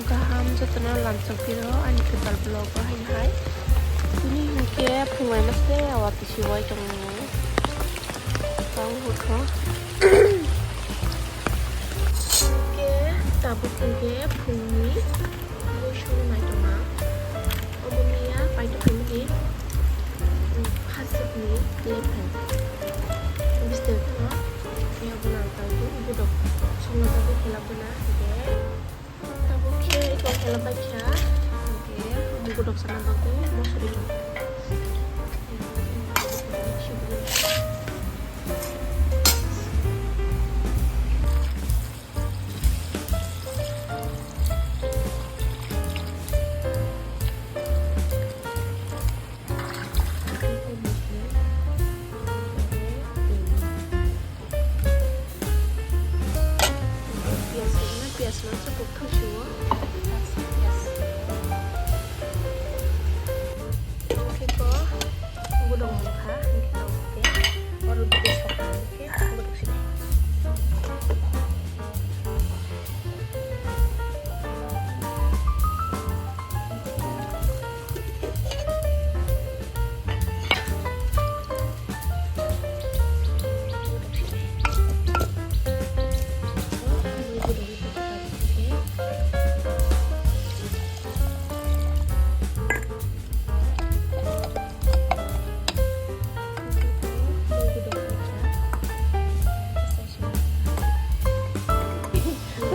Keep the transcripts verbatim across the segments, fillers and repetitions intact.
Kaham jotono lamchok phiro ani kwtal vlog o haino hai. Tini hinkhe phungai mase awa pisi wai tongo. Tang hurkha. Hinkhe tabuk hinkhe phungni mui songwi nai tongma. Obo miya paito phaimani, mm, phasukni lephel. Biste phano phiya bono ang tangwi budok songna tangwi khelak bono hwnkhe. Tabuk khe iko khelak bai kha. Hwnkhe budok sana bagwi mosori rok. Piyaj rwgwno, piyaj mangsa kok thangsi-o. Hwnkhe kok budok mangkha, hwnkhe tamo khe oro bwtwi sokha, hwnkhe budok sinai.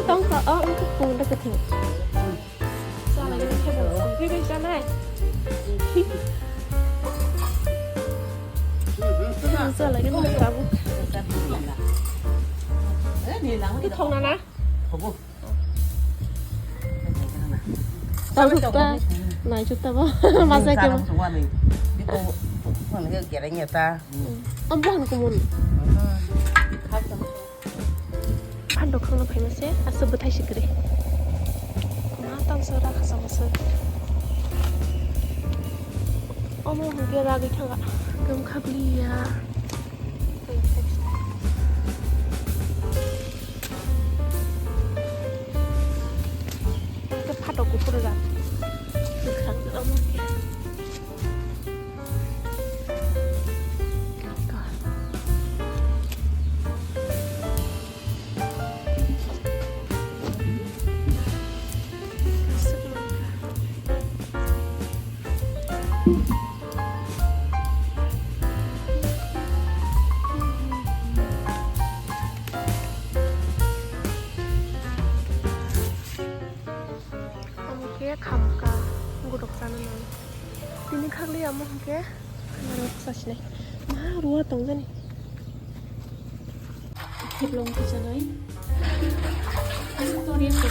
Tongsa, oh, wngkha kung da kwthwng. Chalai gini khe bo songwi bai chanai. Chalai gini tabuk. Thongna na? Tabuk ta. Nai chuk ta bo. Masa ke bo. Gereng ya ta. Ambo han kumun. Phan dokhang no phaima se, aswk bwthai se kwrwi. Ma tang se ra khasa bwswk. Omo hwnkhe ragwi thanga. Gam khabliya. Hwnkhe phatok kuphur rwjak. Kwkhwrang omo hwnkhe. Omo khe khamka, godok chana nang. Tini khagli amo hwnkhe khana rok chasinai. Ma ruwa tongjani. Kheplong khe chanai. Ani tori khe.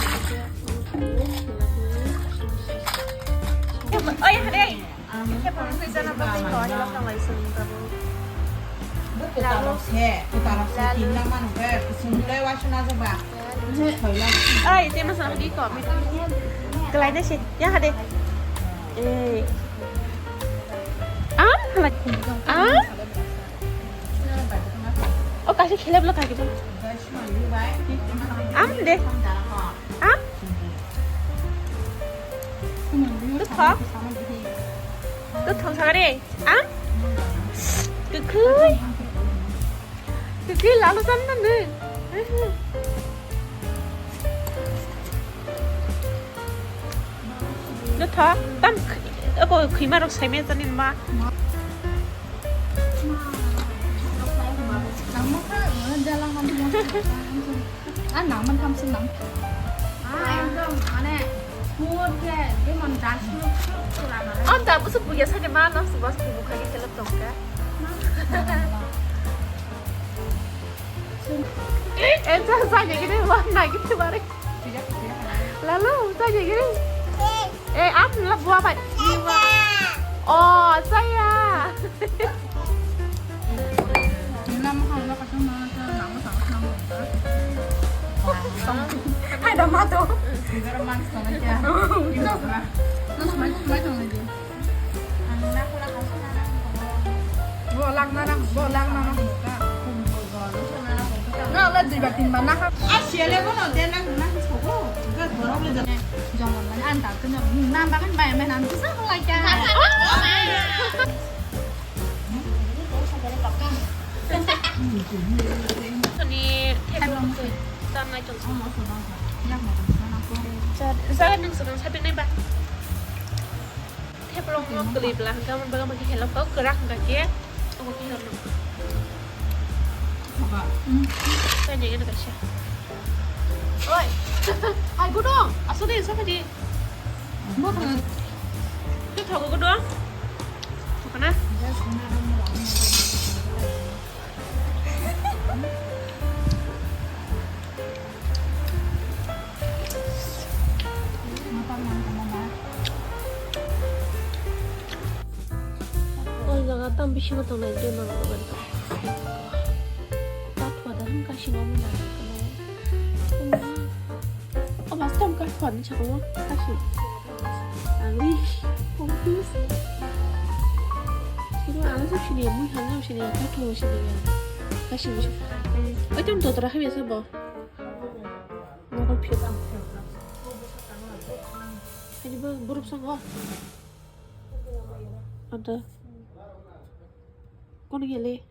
Oi, hade. Kheplong khe chana bagwi kok, ani bwkhang lai song babu. Bo kwtal rok se, kwtal rok se, lalu. Tinna man hwnkhe, kusung le waisana jaba. Ai, te masa di ko. Kelai na se. Ya hade. Eh. Am, halak. Am. O kasi khilap lo kaki. Am de. Am. Tu thok. Tu thok sagare. Am. Kekui. Kekui lalu san na ne. Nutha tam ako khima rok saime tani ma. Ah, nang man tham sung nang. Ah, ekdom mane smooth ke, jemon dance move sung sung ana. Am da busu buya sa de ma nam su bas bu khai ke lap tong ka. Eh, sa sa ke de wa na ke bare. Lalu, saya gini. Eh, apa lah buah apa? Oh, saya. Hai, dah mati. Bo lang na nang, bo lang na nang. Wala duibar tinbar nakha. Ai, siyale bono de nang nang sogo. Gas borok le jang. Jongol mane ang tak keno. Nang bagan bai mane ang kisa ko lai ka. Ani thepung twi tanai tong. Jar jar nang sedang sapi nai ba. Theplong no kwlwi bla hwnkha, aboni bagwi khe hello kok kwrak hwnkha khe obo khe hello. Soba. Kanya gana kaisa. Oi. Hai gudong. Aso de, aso de. Bo thang. Tu thogo gudong. Thokna. O jaga tam bisingo tongnai je mang dogan. Kathua da hwn kasingo mwnai. O mas tam kathua ni sakao kasi. Ang ri confuse. Sini ang sini mui hang sini kathua sini ya. Kasi mui. Oi tam dotra khabi asa bo. Nokol phiyok ang. Haji ba buruk sango. Ada. Kono gele?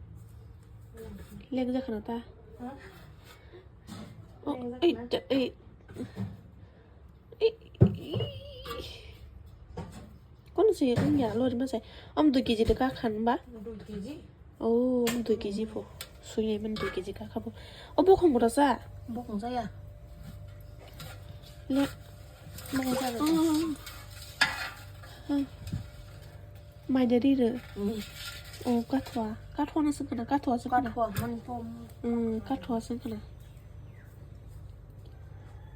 Leng jakha na ta. Oh, eh, eh. Kono se wngya lori ma sai. Am dui kg de ka khan ba? Dui kg. Oh, am dui kg pho. Sui nai man dui kg ka kha pho. O bokhong bwrasa? Bokhong jaya. Le. Bokhong jaya. Mai de ri re. Oh, kathua. Kathua na sengkana, kathua sengkana. Kathua man pho. Hmm, kathua sengkana.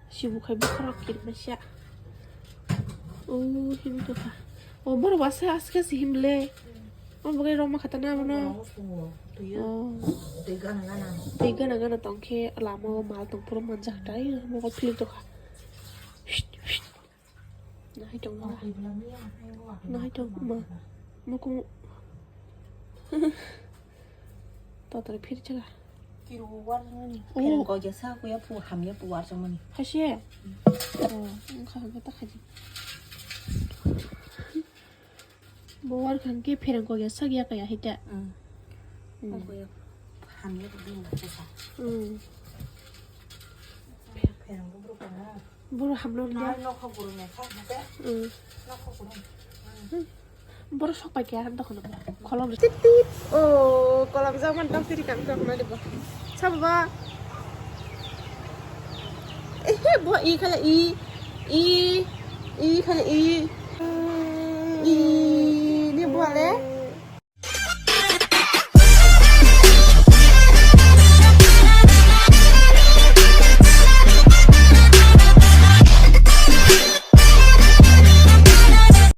Sibu khai bukhara kiri masa. Oh, him to kha. Oh, bor wasa aske si him le. Oh, bagai roma khata na mano. Oh. Tei gana gana tongkhe lama o mal tong puro manjak tai. Mo ko philip to kha. Nahai tong ma. Nahai tong ma. Mukung. Totally phir chaga. Kiru war ni. Oh. Phereng kok ya sa ku ya pu ham ya pu war chong mani. Haise. Oh, ang kha ga ta khaji. Bo war khan ke phereng kok ya sak ya kaya hita. Hmm. Kok ya ham ya pu war chong sa. Hmm. Phereng ko bro kana. Boro hamno liya. Nai nokho guru ne kha hake. Hmm. Nokho guru. Boro sok pai kya han dokhono. Kholom. Tip tip. Oh, kolam jang man dam tiri kam dok na dibo. Sa baba. Eh, bo i khala i. I. I khala i.